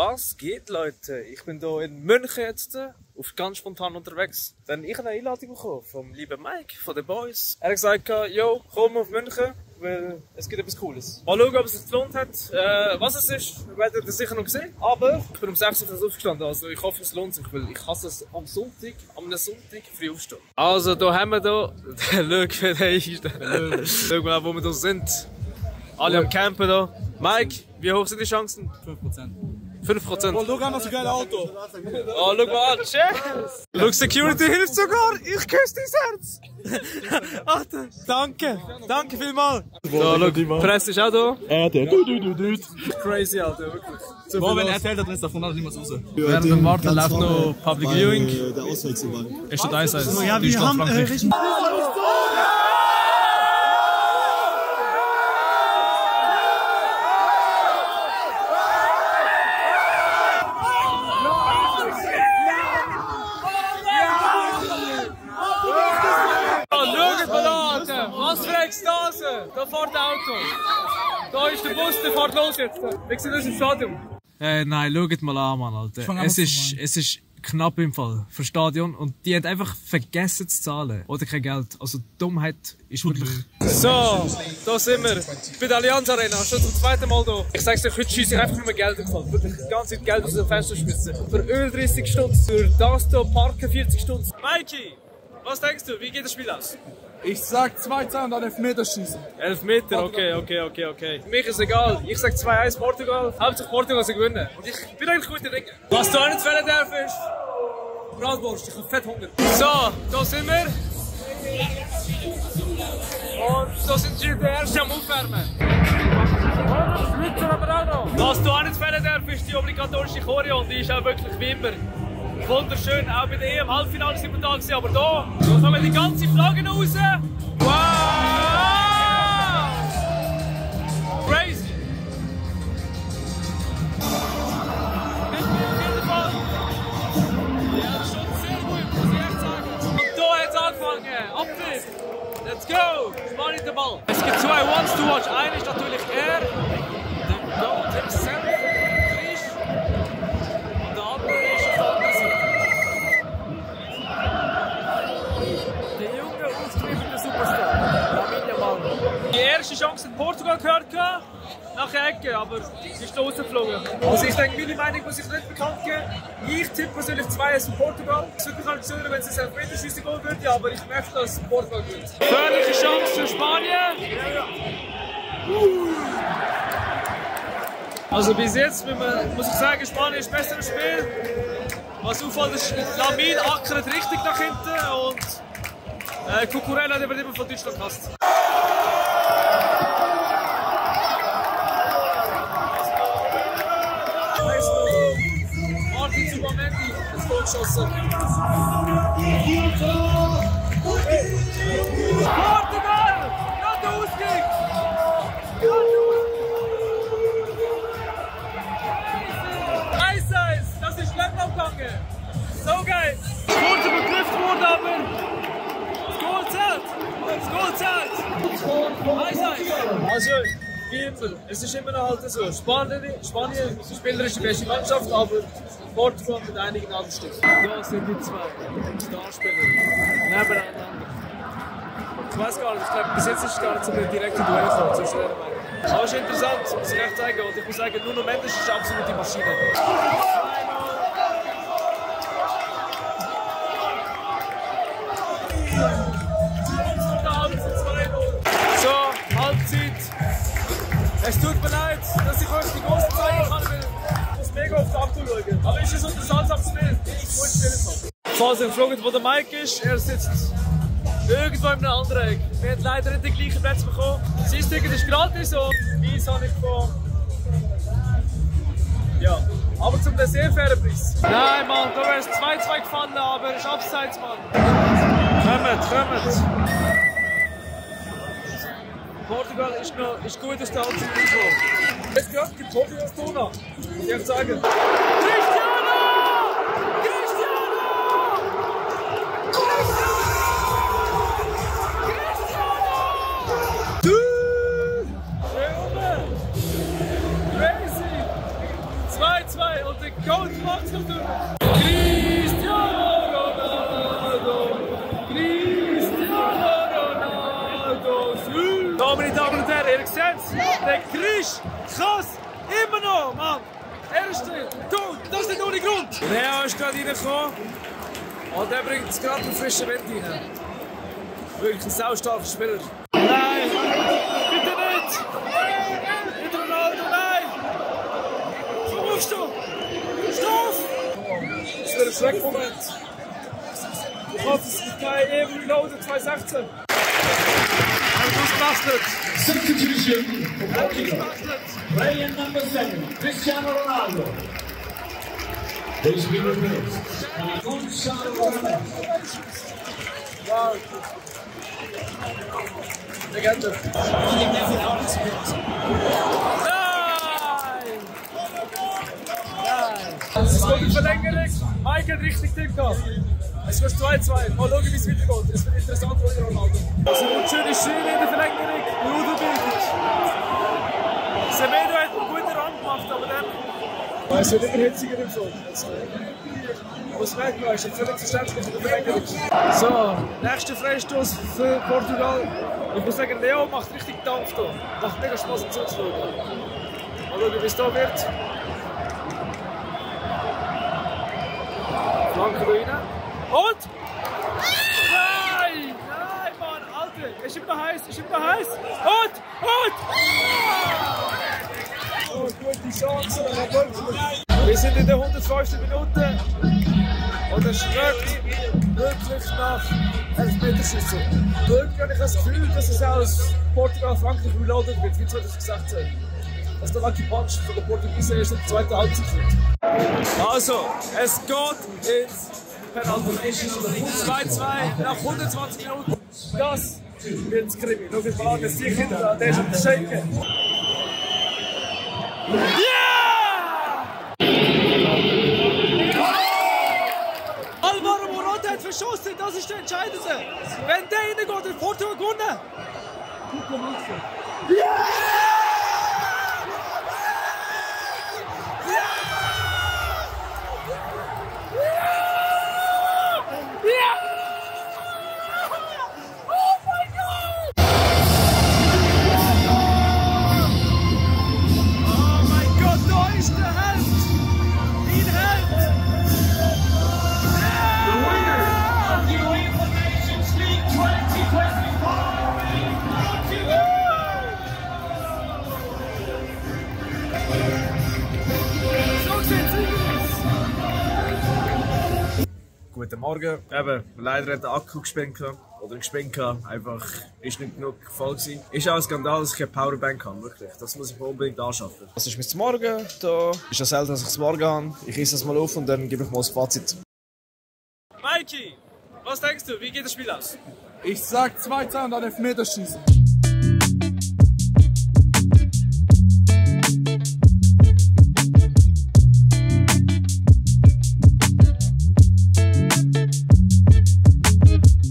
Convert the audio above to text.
Was geht, Leute? Ich bin hier in München jetzt, auf ganz spontan unterwegs. Denn ich habe eine Einladung bekommen vom lieben Mike, von den Boys. Er hat gesagt, yo, komm auf München, weil es gibt etwas Cooles. Mal schauen, ob es sich gelohnt hat. Was es ist, werdet ihr sicher noch sehen. Aber ich bin um 6 Uhr aufgestanden, also ich hoffe, es lohnt sich, weil ich hasse es am Sonntag früh aufstehen. Also, da haben wir da, schau, wie der ist. Schau mal, wo wir da sind. Alle am Campen da. Mike, wie hoch sind die Chancen? 5%. 5%. Oh, schau an, das ist ein geiles Auto. Oh, schau mal an, cheers! Look, Security hilft sogar! Ich küsse dein Herz! Alter, danke! Danke vielmals! So, look, Presse ist auch da. Crazy, Alter, wirklich. So, wenn er erzählt hat, dann ist davon nicht mehr raus. Während dem Warten läuft noch Public Viewing. Der Auswechselball. Es steht 1-1. Ja, wir haben Was für Ekstase! Da fährt das Auto! Da ist der Bus, der fährt los jetzt! Wir sehen uns im Stadion! Nein, schaut mal an, Mann, Alter. Es ist knapp im Fall für Stadion und die haben einfach vergessen zu zahlen. Oder kein Geld. Also Dummheit ist wirklich... So, da sind wir. Bei der Allianz Arena, schon zum zweiten Mal hier. Ich sag's euch, heute schiesse ich einfach nur Geld gefallen. Wirklich die ganze Zeit Geld aus dem Fenster schmissen. Für Öl 30 Stutz, für das hier Parken 40 Stutz. Mikey, was denkst du, wie geht das Spiel aus? Ich sag 2-2 und dann Elfmeterschießen. Elfmeter, okay. Für mich ist egal. Ich sag 2-1 Portugal. Hauptsache Portugal sie gewinnen. Und ich bin eigentlich gute Dinge. Was du auch nicht fällen darf ist... Bratwurst, ich hab fett Hunger. So, da sind wir. Und da sind wir der Erste am Aufwärmen. Was du auch nicht fällen darf ist die obligatorische Choreo. Und die ist auch wirklich wie immer wunderschön. Auch bei der EM-Halbfinale sind wir da gewesen, aber da kommen die ganze Flaggen raus. Wow! Crazy! Ja, das ist schon sehr gut, muss ich echt sagen. Und da hat es angefangen. Abpfiff! Let's go! Spanien den Ball. Es gibt zwei Ones to watch. Einer ist natürlich er, der Goat himself, Griech. Und der andere ist auf der anderen Seite. Der junge, ausgerichtete Superstar, Lamine Yamal. Die erste Chance in Portugal gehört, nach der Ecke, aber sie ist rausgeflogen. Also ich denke, meine Meinung muss ich nicht bekannt geben. Ich tippe persönlich 2-1 in Portugal. Es würde mich halt schön, wenn es ein Elfmeterschießen gehen würde, aber ich möchte, dass Portugal gewinnt. Gefährliche Chance für Spanien. Also bis jetzt muss ich sagen, Spanien ist besser im Spiel. Was auffällt, ist, Lamine ackert richtig nach hinten und Cucurella, der wird immer von Deutschland gehasst. Martin Zubamendi, das Tor geschossen. Portugal! Nach der Ausgang! Das ist schlimm gegangen. So geil. Kurz überprüft wurde, aber das Goal zählt. Also, wie immer, es ist immer noch halt so. Spanien spielerisch die beste Mannschaft, aber Portugal mit einigen Anstichen. Da sind die zwei Starspieler nebeneinander. Ich weiß gar nicht, ich glaube, bis jetzt ist es gar nicht so ein direkter Duell gekommen zwischen den beiden. Aber es ist interessant, muss ich echt sagen. Und ich muss sagen, Nuno Mendes ist absolut die Maschine. So, Halbzeit. Es tut mir leid, dass ich euch die Großen zeigen kann, weil ich muss mega auf die Akku schauen. Aber es ist unterhaltsames Spiel. Gut spielen. Falls ihr gefragt, wo der Mike ist, er sitzt irgendwo in einem anderen Eck. Wir haben leider nicht den gleichen Platz bekommen. Sein Ticket ist gratis und meins habe ich bekommen. Ja, aber zum sehr fairen Preis. Nein, Mann, da wäre es 2-2 gefallen, aber es ist abseits, Mann. Kommt. Portugal ist gut aus der Halbzeit rausgekommen. Jetzt gehört die Profi aus Tona. Muss ich echt sagen. Cristiano! Crazy! 2-2 Und der Gold macht's natürlich. Cristiano Ronaldo! Cristiano Ronaldo! So, meine Damen und Herren, ihr seht es, der Chris kann es immer noch, Mann! Erste Tor, das ist nicht ohne Grund! Leo ist gerade reingekommen und er bringt gerade einen frischen Wind rein. Wirklich ein saustarker Spieler. Nein! Bitte nicht! Nicht Ronaldo, nein! Komm auf, stopp! Stopp! Das wird ein Schreckmoment. Ich hoffe, es gibt kein EM Reloaded 2016. Aber du bastard! Substitution for Portugal. Playing number 7, Cristiano Ronaldo. He's been replaced by Gonzalo Ramos. Wow! Legende! Nein! Nein! Es kommt in Verlängerung. Michael richtig Tipp gehabt. Es wird 2-2. Mal schauen, wie es weitergeht. Es wird interessant für Ronaldo. Es wird eine schöne Schiene in der Verlängerung. Rudelbildung. Semedo hat einen guten Run gemacht, aber dann... Es wird immer hitziger im Soll. Was merkt man, ist völlig verständlich in der Verlängerung. So, nächster Freistoß für Portugal. Ich muss sagen, Leo macht richtig Dampf hier. Macht mega Spaß, ihm zuzuschauen. Mal schauen, wie es hier wird. Flanke rein. Und? Nein! Nein, Mann, Alter! Ist immer noch heiß, ist immer noch heiß! Und! Oh, gute Chance, wir sind in der 105. Minute und es schmeckt wirklich nach Elfmeterschüssen. Irgendwie habe ich das Gefühl, dass es aus Portugal-Frankreich reloaded wird, wie 2016. Dass der Lucky Punch von der Portugiesen erst in der zweiten Halbzeit wird. Also, es geht ins Penalty. 2-2 nach 120 Minuten. Das wird das Krimi. Schau mal an, das die Kinder, der ist am Shaken. Alvaro Morata hat verschossen, das ist der Entscheidende. Wenn der reingeht, hat Portugal gewonnen. Ja! Guten Morgen. Eben, leider hat der Akku gespinnt. Oder gespinnt. Einfach ist nicht genug voll gewesen. Ist auch ein Skandal, dass ich keine Powerbank habe. Wirklich. Das muss ich mir unbedingt anschaffen. Das ist mein Morgen. Da ist ja selten, dass ich das Morgen habe. Ich esse das mal auf und dann gebe ich mal das Fazit. Mikey, was denkst du? Wie geht das Spiel aus? Ich sag 2-2 und dann Elfmeterschießen.